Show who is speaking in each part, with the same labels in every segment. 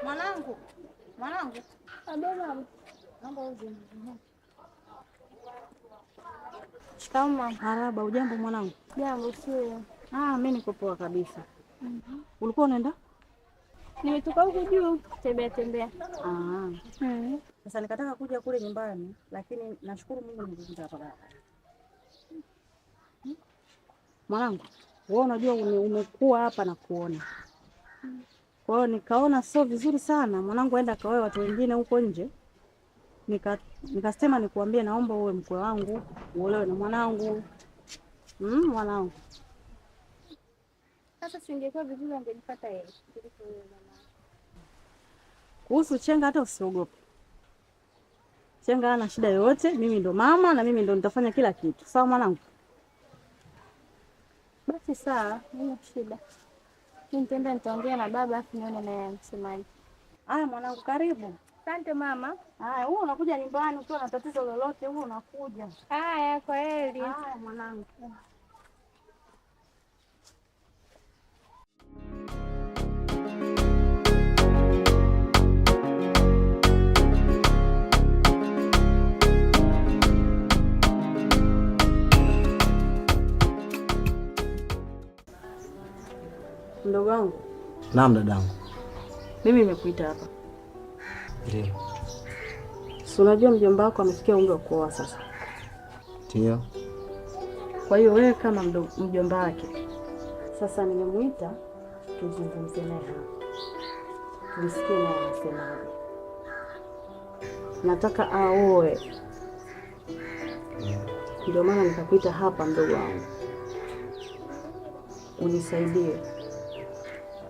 Speaker 1: Mwanangu, mwanangu.
Speaker 2: Baba.
Speaker 1: Naomba uje.
Speaker 2: Shikamoo mama.
Speaker 1: Marahaba, ujambo mwanangu?
Speaker 2: Jambo, sio.
Speaker 1: Ah, mimi niko poa kabisa. Ulikuwa unaenda?
Speaker 2: Nimetoka huku juu tembea tembea.
Speaker 1: Ah. Sasa nikataka kuja kule nyumbani, lakini nashukuru Mungu nimekukuta hapa baba. Mwanangu, wewe unajua umekuwa hapa na kuona. Kwa hiyo nikaona sio vizuri sana mwanangu aenda akaoe watu wengine huko nje. Nikasema nikuambie, naomba uwe mkwe wangu, uolewe na mwanangu. Mwanangu.
Speaker 2: Sasa singekuwa vizuri angenifuata yeye kuliko wewe mama.
Speaker 1: Kuhusu Chenga hata usiogope. Chenga hana shida yoyote, mimi ndo mama na mimi ndo nitafanya kila kitu. Sawa mwanangu?
Speaker 2: Basi sawa, haina shida. Mimi nitaenda nitaongea na baba afu nione naye anasemaje.
Speaker 1: Haya mwanangu, karibu.
Speaker 2: Asante mama.
Speaker 1: Haya, wewe unakuja nyumbani ukiwa na tatizo lolote, wewe unakuja.
Speaker 2: Haya, kwa heri.
Speaker 1: Haya mwanangu. Mdogo wangu.
Speaker 3: Naam dadangu.
Speaker 1: Mimi nimekuita hapa.
Speaker 3: Ndio.
Speaker 1: Si unajua mjomba wako amefikia umri wa kuoa sasa.
Speaker 3: Ndio.
Speaker 1: Kwa hiyo wewe kama mjomba wake, sasa nimemuita tuzungumze naye hapa, tumsikie naye anasemaje. Nataka aoe, ndio maana nikakuita hapa mdogo wangu, unisaidie.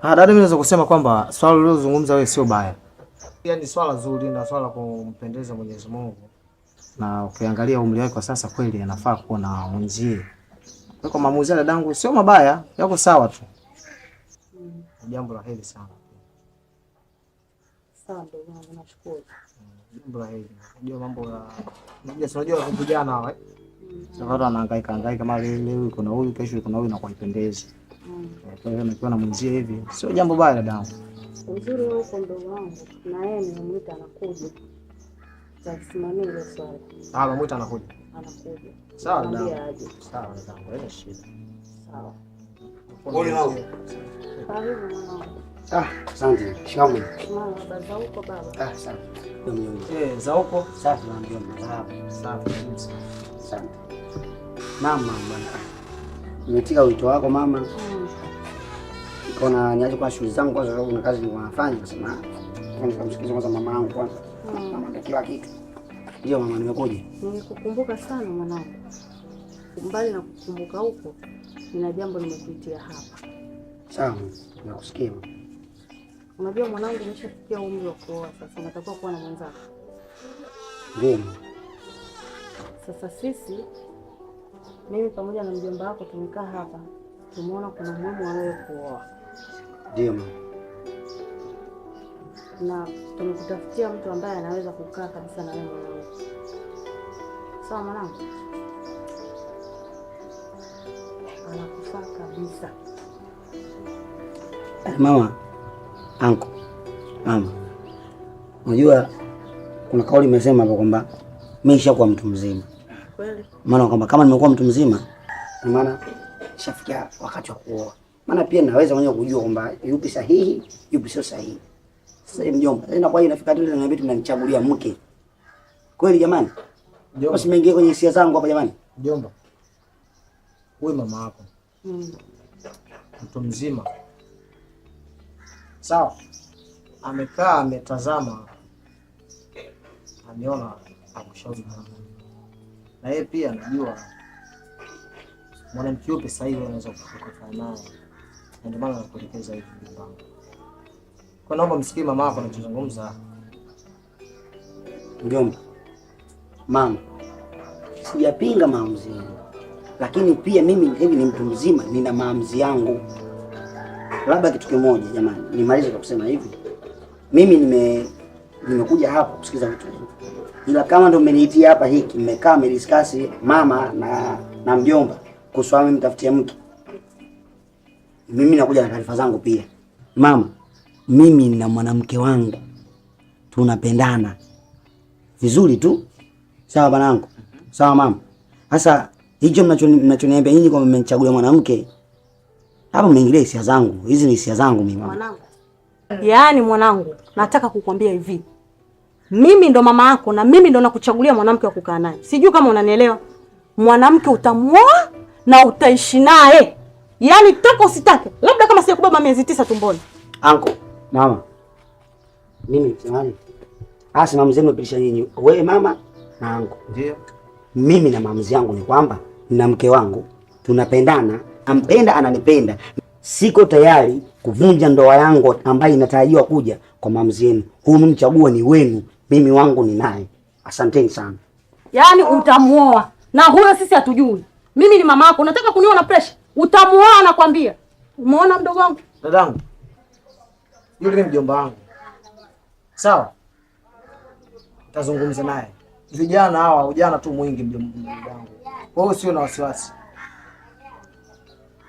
Speaker 3: Ah, dada, mimi naweza kusema kwamba swala ulilozungumza wewe sio baya. Yaani swala zuri na swala kumpendeza Mwenyezi Mungu. Na ukiangalia umri wake kwa sasa kweli anafaa kuwa na mwenzie. Kwa maamuzi ya dadangu sio mabaya, yako sawa tu. Jambo la heri sana.
Speaker 1: Sawa ndugu wangu, nashukuru.
Speaker 3: Jambo la heri. Unajua mambo ya unajua si unajua vijana hawa. Sasa watu wanahangaika hangaika, mara leo yuko na huyu, kesho yuko na huyu, na kwa ipendezi. Kwa hiyo nikiwa na mwenzie hivi sio jambo baya dadangu.
Speaker 1: Uzuri huko mdogo wangu, na yeye nimemuita anakuja. Tutasimamia hilo swala.
Speaker 3: Ah, umemuita anakuja.
Speaker 1: Anakuja.
Speaker 3: Sawa
Speaker 1: Mwambie
Speaker 3: dadangu.
Speaker 1: aje.
Speaker 3: Sawa dadangu, haina shida.
Speaker 1: Sawa.
Speaker 4: Pole mama.
Speaker 1: Karibu mwanangu.
Speaker 4: Ah, asante. Shikamoo.
Speaker 1: Mama, za huko baba.
Speaker 4: Ah, asante. Ndio mjomba.
Speaker 3: Za huko?
Speaker 4: Safi na mjomba. Safi.
Speaker 3: Safi kabisa.
Speaker 4: Asante. Mama bwana. Nimetika wito wako mama. Nikaona niache kwa shughuli zangu kwanza, sababu kuna kazi nilikuwa nafanya, nikasema nikamsikiza kwanza mama yangu kwanza. Mama ndio kila kitu. Ndio mama, nimekuja.
Speaker 1: Nimekukumbuka sana mwanangu. Mbali na kukumbuka huko, nina jambo nimekuitia hapa.
Speaker 4: Sawa, nakusikia.
Speaker 1: Unajua mwanangu, umeshafikia umri wa kuoa sasa, unatakiwa kuwa na mwenzako.
Speaker 4: Ndio.
Speaker 1: Sasa sisi, mimi pamoja na mjomba wako tumekaa hapa, tumeona kuna umuhimu wa wewe kuoa.
Speaker 4: Ndio mama.
Speaker 1: Na tumekutafutia mtu ambaye anaweza kukaa kabisa na wewe mwanangu. Sawa mwanangu? Anakufaa kabisa.
Speaker 4: Mama, anko, mama. Unajua kuna kauli imesema hapo kwamba mimi nishakuwa mtu mzima.
Speaker 1: Kweli?
Speaker 4: Maana kwamba kama nimekuwa mtu mzima, maana nishafikia wakati wa kuoa. Maana pia naweza mwenyewe kujua kwamba yupi sahihi, yupi sio sahihi. Sasa hivi mjomba, sasa inakuwa inafika tu niambie tunanichagulia mke. Kweli jamani?
Speaker 3: Mjomba.
Speaker 4: Basi nimeingia kwenye hisia zangu hapa jamani.
Speaker 3: Mjomba. Huyu mama yako. Mtu mzima. Sawa. Amekaa ametazama, ameona akushauri mwanamke. Na yeye pia anajua mwanamke yupi sahihi anaweza kukaa naye. Na ndio maana anakuelekeza hivi mjomba. Kwa naomba msikie mama yako anachozungumza.
Speaker 4: Mjomba, mama, sijapinga maamuzi yenu, lakini pia mimi hivi ni mtu mzima, nina maamuzi yangu. Labda kitu kimoja jamani, nimalize kwa kusema hivi. Mimi nimekuja hapa kusikiza vitu hivi. Ila kama ndio mmeniitia hapa hiki, mmekaa mmediscuss mama na mjomba kuhusu mimi mtafutie mke. Mimi nakuja na taarifa zangu pia. Mama, Mimi na mwanamke wangu tunapendana vizuri tu. Sawa banangu? Sawa mama. Sasa hicho mnachoniambia nyinyi kwamba mmenichagulia mwanamke, hapa mnaingilia hisia zangu. Hizi ni hisia zangu mimi mama.
Speaker 1: Mwanangu. Yaani mwanangu, nataka kukwambia hivi. Mimi ndo mama yako na mimi ndo nakuchagulia mwanamke wa kukaa naye. Sijui kama unanielewa. Mwanamke utamuoa na utaishi naye. Yaani taka usitake, labda kama sijakubeba miezi 9 tumboni.
Speaker 4: Anko, mama. Mimi jamani. Asi maamuzi yenu mmepitisha nyinyi. Wewe mama na anko.
Speaker 3: Ndio.
Speaker 4: Mimi na maamuzi yangu ni kwamba na mke wangu tunapendana, ampenda ananipenda. Siko tayari kuvunja ndoa yangu ambayo inatarajiwa kuja kwa maamuzi yenu. Huu mchagua ni wenu, mimi wangu ni naye. Asanteni sana.
Speaker 1: Yaani utamuoa na huyo sisi hatujui. Mimi ni mama yako, unataka kuniona pressure? Utamuoa nakwambia. Umeona mdogo wangu?
Speaker 3: Dadangu. Yule ni mjomba wangu. Sawa? Tazungumza naye. Vijana hawa ujana tu mwingi mjomba wangu. Kwa hiyo sio na wasiwasi.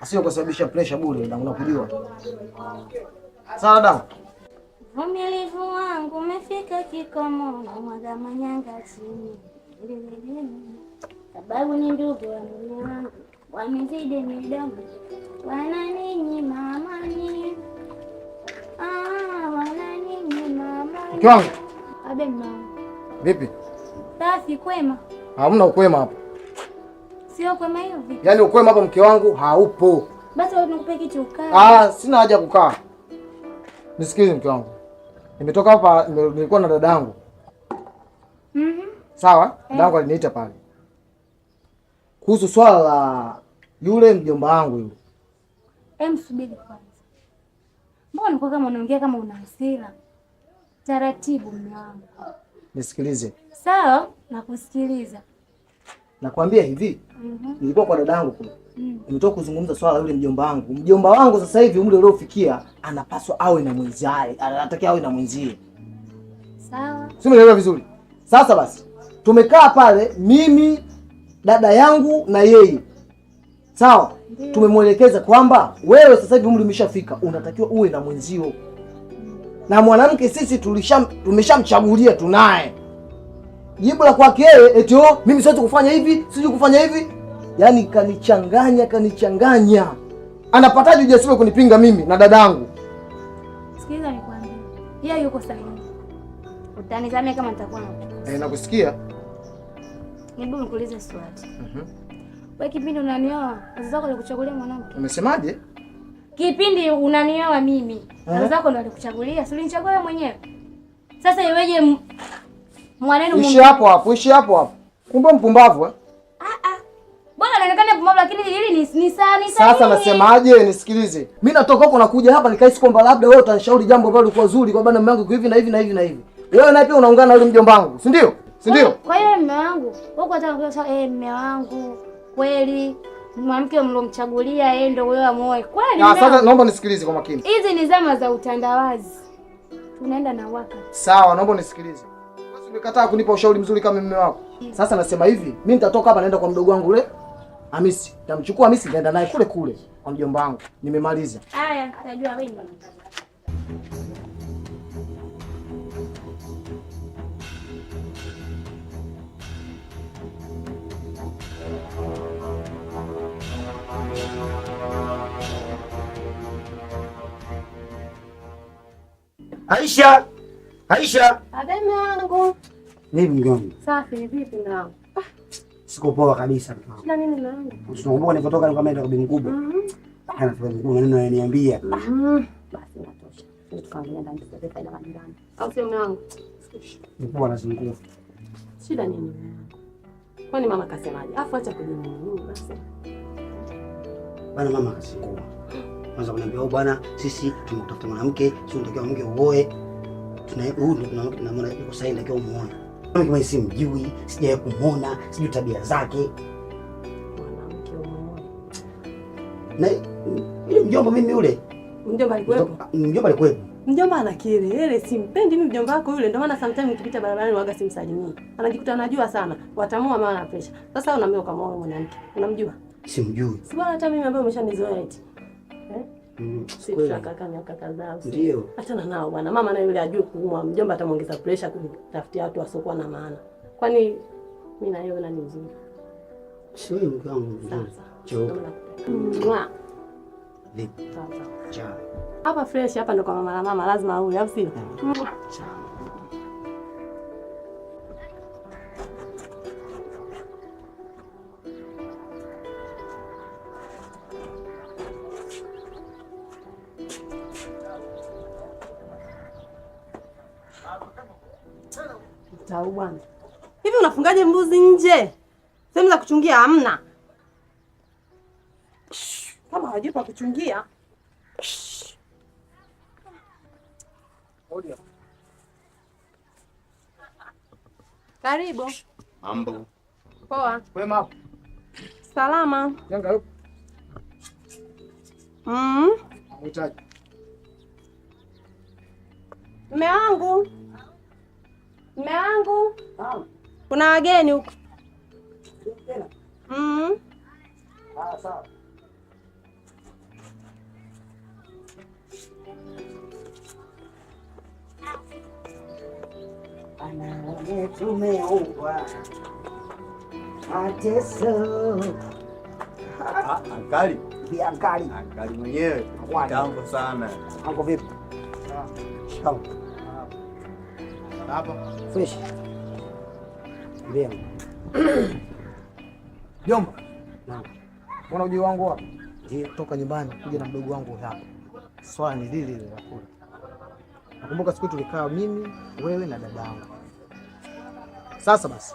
Speaker 3: Asio kusababisha pressure bure, dadangu nakujua. Sawa dadangu?
Speaker 2: Uvumilivu wangu umefika kikomo, na mwaga manyanga chini. Sababu ni ndugu wa mume wangu, wamezidi midomo, wananinyima amani. Wananinyima amani.
Speaker 5: Mke wangu.
Speaker 2: Abe mama.
Speaker 5: Vipi?
Speaker 2: Safi, kwema.
Speaker 5: Hamna ukwema hapo.
Speaker 2: Sio kwema hiyo vipi?
Speaker 5: Yaani ukwema hapo mke wangu haupo.
Speaker 2: Basi wewe nikupe kitu ukae.
Speaker 5: Sina haja kukaa. Nisikilize mke wangu. Nimetoka hapa nilikuwa na dadangu. Sawa? Dadangu aliniita pale. Kuhusu swala la yule mjomba wangu yule.
Speaker 2: Msubiri kwanza. Mbona unakuwa kama unaongea kama una hasira? Taratibu mume wangu.
Speaker 5: Nisikilize.
Speaker 2: Sawa, nakusikiliza.
Speaker 5: Nakwambia hivi. Nilikuwa kwa dadangu kule. Nimetoka kuzungumza swala yule mjomba wangu. Mjomba wangu sasa hivi umri uliofikia anapaswa awe na mwenzie, anatakiwa awe na mwenzie.
Speaker 2: Sawa.
Speaker 5: Sio, umeelewa vizuri? Sasa basi, tumekaa pale mimi, dada yangu na yeye. Sawa? Tumemwelekeza kwamba wewe sasa hivi umri umeshafika, unatakiwa uwe na mwenzio. Na mwanamke sisi tumeshamchagulia tunaye. Jibu la kwake yeye eti oh, mimi siwezi kufanya hivi, siwezi kufanya hivi. Yaani kanichanganya. Anapataje ujasiri kunipinga mimi na dadangu?
Speaker 2: Sikiliza nikwambie. Yeye yuko sahihi. Utanisamea kama nitakuwa nakukosa.
Speaker 5: Nakusikia.
Speaker 2: Hebu nikuulize swali. Wewe kipindi unanioa, wazazi wako walikuchagulia mwanamke?
Speaker 5: Umesemaje?
Speaker 2: Kipindi unanioa mimi, wazazi wako ndio walikuchagulia, si ulinichagua wewe mwenyewe? Sasa iweje mwanenu
Speaker 5: Ishi hapo hapo, ishi hapo hapo. Kumbe mpumbavu eh?
Speaker 2: Bwana anaonekana mpumbavu lakini hili ni sawa, ni
Speaker 5: Sasa
Speaker 2: sahihi.
Speaker 5: nasemaje? Nisikilize. Mimi natoka huko nakuja hapa nikaisi kwamba labda wewe utanishauri jambo ambalo lilikuwa zuri kwa bwana mume wangu hivi na hivi na hivi na hivi. Wewe naye pia unaungana na yule mjomba wangu, si ndio? Si ndio?
Speaker 2: Kwa hiyo mume wangu, wewe unataka kusema mume wangu kweli mwanamke mlomchagulia yeye ndio wewe amuoe. Kweli?
Speaker 5: Sasa naomba nisikilize kwa makini.
Speaker 2: Hizi ni zama za utandawazi. Tunaenda na wakati.
Speaker 5: Sawa, naomba nisikilize. Wewe umekataa kunipa ushauri mzuri kama mume wako. Sasa nasema hivi, mimi nitatoka hapa naenda kwa mdogo wangu yule Hamisi. Nitamchukua Hamisi nitaenda naye kule kule kwa mjomba wangu. Nimemaliza.
Speaker 2: Haya, najua wewe ndio.
Speaker 4: Aisha! Aisha!
Speaker 1: Abe mwanangu.
Speaker 4: Vipi mke wangu?
Speaker 1: Safi, vipi mwanangu?
Speaker 4: Siko poa kabisa mke wangu.
Speaker 1: Shida nini mwanangu?
Speaker 4: Unakumbuka nilipotoka nikamwambia ndio bibi mkubwa. Ana bibi mkubwa maneno ananiambia.
Speaker 1: Basi inatosha. Tukaangalia ndani tusipe faida majirani. Au sio mwanangu?
Speaker 4: Mkubwa anazungumza.
Speaker 1: Shida nini mwanangu? Kwani mama kasemaje? Afu acha kujinung'unia basi.
Speaker 4: Bana mama kasingua. Kwanza kuniambia, oh bwana, sisi tumekutafuta mwanamke, sio unatakiwa mke uoe. Tuna huyu ndio mwanamke tunamwona yuko sahihi, ndio umuone. Mwanamke mimi simjui, sijawahi kumuona, sijui tabia zake.
Speaker 1: Mwanamke umuone.
Speaker 4: Na yule mjomba mimi yule.
Speaker 1: Mjomba alikuwepo?
Speaker 4: Mjomba alikuwepo.
Speaker 1: Mjomba ana kelele, simpendi mimi mjomba wako yule. Ndio maana sometimes nikipita barabarani waga simsalimii. Anajikuta anajua sana, watamua maana pressure. Sasa unaambia kama wewe mwanamke, unamjua?
Speaker 4: Simjui.
Speaker 1: Si bwana hata mimi ambaye umeshanizoea eti.
Speaker 6: Sisi tutakaa miaka kadhaa.
Speaker 4: Ndio.
Speaker 6: Achana nao bwana. Mama naye yule ajue kuumwa, mjomba atamuongeza pressure kutafutia watu wasiokuwa na maana. Kwani mimi na yeye nani mzuri?
Speaker 4: Sio mke wangu mzuri. Cheupe. Vipi?
Speaker 6: Sawa. Hapa fresh, hapa ndo kwa mama na mama lazima aule, au sio? Tau bwana. Hivi unafungaje mbuzi nje? Sehemu za kuchungia hamna. Kama hawajui pa kuchungia. Karibu.
Speaker 7: Mambo.
Speaker 6: Poa.
Speaker 3: Kwema.
Speaker 6: Salama.
Speaker 3: Yanga yupo. Mhitaji.
Speaker 6: Mume wangu. Mume wangu. Kuna wageni huko.
Speaker 3: Ah, sawa.
Speaker 4: Tumeumbwa mateso.
Speaker 7: Ankali.
Speaker 4: Bi ankali.
Speaker 7: Ankali mwenyewe. Kitambo sana.
Speaker 4: Anko vipi? Shikamoo.
Speaker 3: Hapa.
Speaker 4: Fresh. Ndio.
Speaker 3: Jomba.
Speaker 4: Naam.
Speaker 3: Mbona ujio wangu hapa?
Speaker 4: Ndio.
Speaker 3: Kutoka nyumbani kuja na mdogo wangu hapa. Swala ni lile lile la kula. Nakumbuka siku tulikaa mimi, wewe na dadangu. Sasa basi,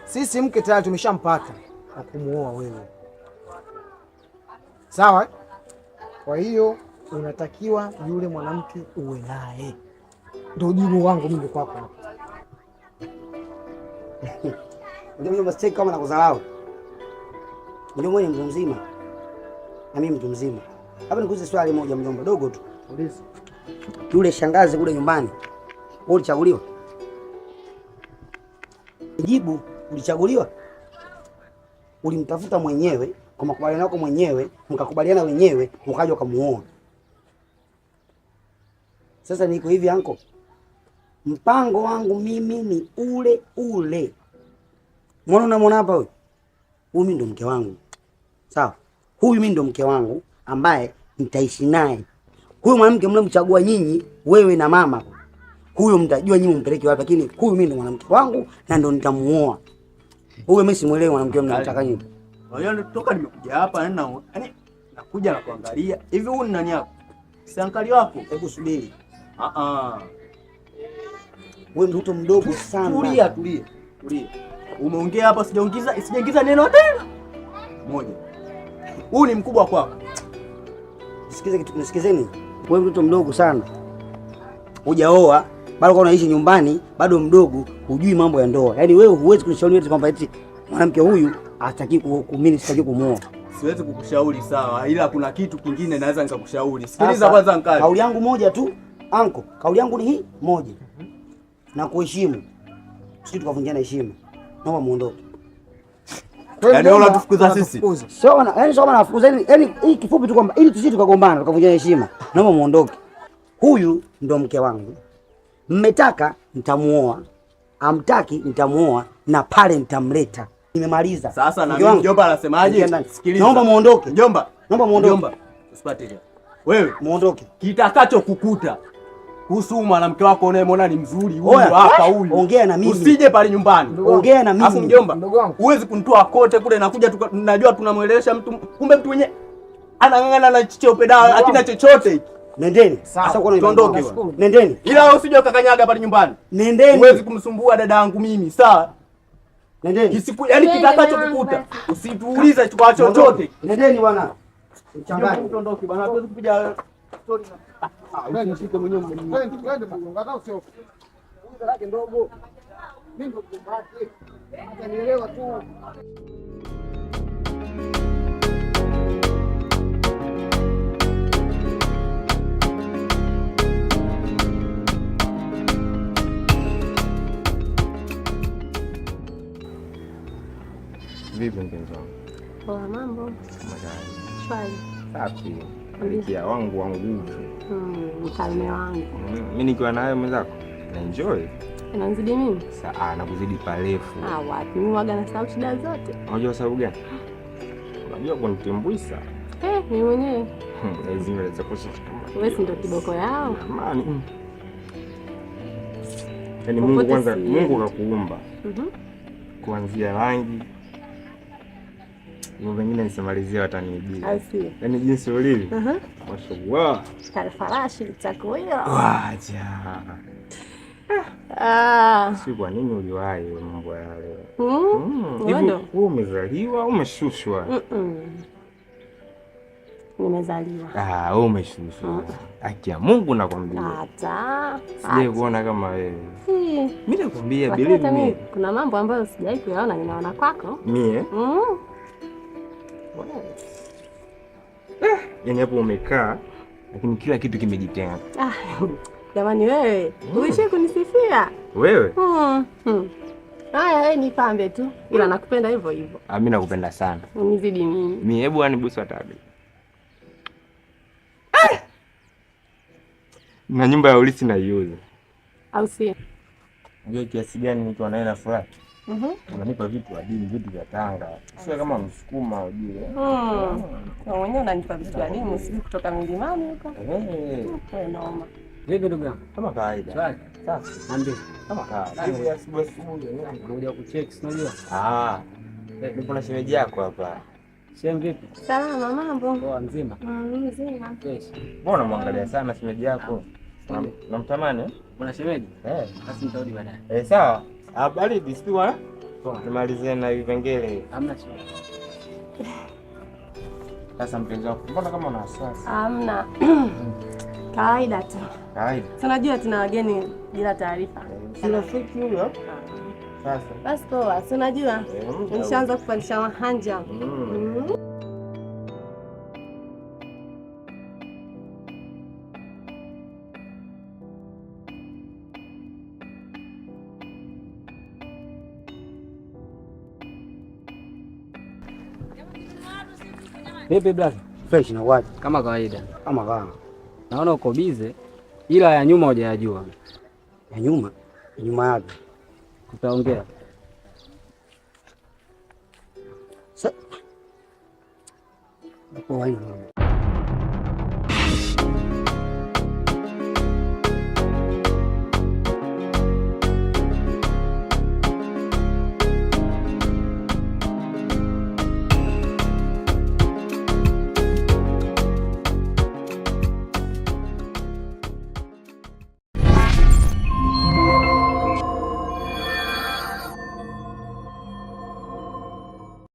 Speaker 3: sisi mke tayari tumeshampata na kumuoa wewe. Sawa? Kwa hiyo unatakiwa yule mwanamke uwe naye. Ndio jibu wangu mimi kwako hapa.
Speaker 4: Unajua mimi kama nakudharau. Unajua wewe ni mtu mzima. Na mimi mtu mzima. Hapa nikuulize swali moja mjomba, dogo tu.
Speaker 3: Uliza.
Speaker 4: Yule shangazi kule nyumbani, wewe ulichaguliwa? Jibu, ulichaguliwa? Ulimtafuta mwenyewe kwa makubaliano yako mwenyewe, mkakubaliana wenyewe, ukaja ukamuoa. Sasa niko hivi anko, mpango wangu mimi ni ule ule. Mwana unamwona hapa huyu? Huyu mimi ndo mke wangu. Sawa? Huyu mimi ndo mke wangu ambaye nitaishi naye. Huyu mwanamke mlomchagua nyinyi, wewe na mama, huyu mtajua nyinyi mpeleke wapi, lakini huyu mimi ndo mwanamke wangu na ndo nitamuoa. Huyu mimi simuelewi mwanamke mnamtaka nyinyi.
Speaker 7: Unajua toka nimekuja hapa yaani nakuja na kuangalia. Hivi huyu ni nani yako? Si ankali wako?
Speaker 4: Hebu subiri.
Speaker 7: Ah ah.
Speaker 4: Wewe mtoto mdogo sana.
Speaker 7: Tulia, tulia. Tulia. Umeongea hapa sijaingiza neno tena. Moja. Huyu ni mkubwa kwako.
Speaker 4: Nisikize kitu, nisikizeni. Wewe mtoto mdogo sana. Hujaoa, bado kwa unaishi nyumbani, bado mdogo, hujui mambo ya ndoa. Yaani wewe huwezi kunishauri eti kwamba eti mwanamke huyu hataki mimi sitaki kumuoa.
Speaker 7: Siwezi kukushauri sawa, ila kuna kitu kingine naweza nikakushauri. Sikiliza kwanza ankali.
Speaker 4: Kauli yangu moja tu, anko. Kauli yangu ni hii moja. Na kuheshimu. Sisi tukavunjana heshima. Naomba muondoke.
Speaker 7: Yaani wewe unatufukuza sisi?
Speaker 4: Sio na, yaani sio kama nafukuza, yaani hii kifupi tu kwamba ili tusije tukagombana tukavunjana heshima. Naomba muondoke. Huyu ndo mke wangu. Mmetaka nitamuoa. Amtaki nitamuoa na pale nitamleta. Nimemaliza.
Speaker 7: Sasa na mimi mjomba anasemaje? Sikiliza.
Speaker 4: Naomba muondoke.
Speaker 7: Mjomba.
Speaker 4: Naomba muondoke.
Speaker 7: Mjomba. Usipate. Wewe
Speaker 4: muondoke.
Speaker 7: Kitakacho kukuta kuhusu mwanamke wako unayemwona ni mzuri huyu hapa huyu.
Speaker 4: Ongea na mimi.
Speaker 7: Usije pale nyumbani.
Speaker 4: Ongea na mimi.
Speaker 7: Alafu mjomba, huwezi kunitoa kote kule nakuja najua tunamuelewesha mtu, kumbe mtu mwenyewe anang'ang'ana na cheupe dawa hakina chochote hiki.
Speaker 4: Nendeni. Sasa kwa
Speaker 7: tuondoke.
Speaker 4: Nendeni.
Speaker 7: Ila wewe usije ukakanyaga pale nyumbani.
Speaker 4: Nendeni.
Speaker 7: Huwezi kumsumbua dada yangu mimi, sawa?
Speaker 4: Nendeni.
Speaker 7: Kisiku yani kitakacho kukuta usituulize kwa chochote.
Speaker 4: Nendeni bwana. Mchanganye.
Speaker 7: Tuondoke bwana, hatuwezi kupiga story na usishike mwenyewe mwenyewe.
Speaker 3: Twende mgonga hata usio. Huyu lake ndogo. Mimi ndo mjomba wake. Atanielewa tu.
Speaker 8: Vipi mpenzi wangu?
Speaker 6: Poa, mambo? Shwari.
Speaker 8: Safi. Malkia wangu wa nguvu.
Speaker 6: Mfalme wangu.
Speaker 8: Mimi nikiwa nawe mwenzako na enjoy.
Speaker 6: Unanizidi mimi?
Speaker 8: Saa nakuzidi parefu.
Speaker 6: Ah, wapi? Mimi waga nasahau shida zote.
Speaker 8: Unajua sababu gani? Unajua kunitimbuisa.
Speaker 6: Mimi mwenyewe.
Speaker 8: Hizi nywele zako kama.
Speaker 6: Wewe si ndio kiboko yao?
Speaker 8: Jamani. Yaani Mungu kwanza, Mungu kakuumba. Kuanzia rangi. Mambo mengine nisimalizie wataniibia. Yaani jinsi ulivyo. Mashallah.
Speaker 6: Kalfarashi litakuwa.
Speaker 8: Wacha. Si kwa nini uliwahi mambo yale? Hivi wewe umezaliwa au umeshushwa?
Speaker 6: Nimezaliwa.
Speaker 8: Wewe umeshushwa. Haki ya Mungu nakwambia.
Speaker 6: Hata.
Speaker 8: Sijai kuona kama wewe. Mimi nakwambia believe me.
Speaker 6: Kuna mambo ambayo sijai kuyaona ninaona kwako.
Speaker 8: Mie? Yaani hapo umekaa lakini kila kitu kimejitenga.
Speaker 6: Jamani wewe, uishi kunisifia?
Speaker 8: Wewe?
Speaker 6: Haya, wewe nipambe tu. Ila nakupenda hivyo hivyo.
Speaker 8: Mimi nakupenda sana.
Speaker 6: Unizidi mimi.
Speaker 8: Mimi hebu anibusu hata. Na nyumba ya ulisi naiuza.
Speaker 6: Au si?
Speaker 8: Unajua kiasi gani nikiwa naye na furaha? Unanipa vitu adimu, vitu vya Tanga. Sio kama Msukuma ujue.
Speaker 6: Wewe mwenyewe unanipa vitu adimu, sijui kutoka milimani huko. Wewe noma.
Speaker 9: Vipi ndugu yangu?
Speaker 8: Kama kawaida.
Speaker 9: Swali.
Speaker 8: Sasa.
Speaker 9: Niambie.
Speaker 8: Kama kawaida. Hivi asubuhi asubuhi
Speaker 9: unakuja kucheck, si unajua?
Speaker 8: Nipo na shemeji yako hapa.
Speaker 9: Shem vipi?
Speaker 2: Salama, mambo?
Speaker 9: Poa, mzima.
Speaker 2: Mzima.
Speaker 9: Fresh.
Speaker 8: Mbona unamwangalia sana shemeji yako? Namtamani?
Speaker 9: Bwana shemeji? Basi nitarudi baadaye.
Speaker 8: Sawa. Habari bisiwa. Tumalizie na vipengele.
Speaker 9: Hamna shida.
Speaker 8: Sasa mpenzi wako, mbona kama una wasiwasi?
Speaker 6: Hamna. Kawaida tu.
Speaker 8: Kawaida.
Speaker 6: Tunajua tuna wageni bila taarifa.
Speaker 8: Si rafiki huyo? Sasa.
Speaker 6: Basi poa, si unajua? Nishaanza kupandisha mahanja.
Speaker 9: Vipi brother?
Speaker 4: Fresh na wapi?
Speaker 9: Kama kawaida.
Speaker 4: Kama kawaida.
Speaker 9: Naona uko busy ila ya nyuma hujayajua.
Speaker 4: Ya nyuma? Ya nyuma yapi?
Speaker 9: Tutaongea.
Speaker 4: Sasa. Hapo haina.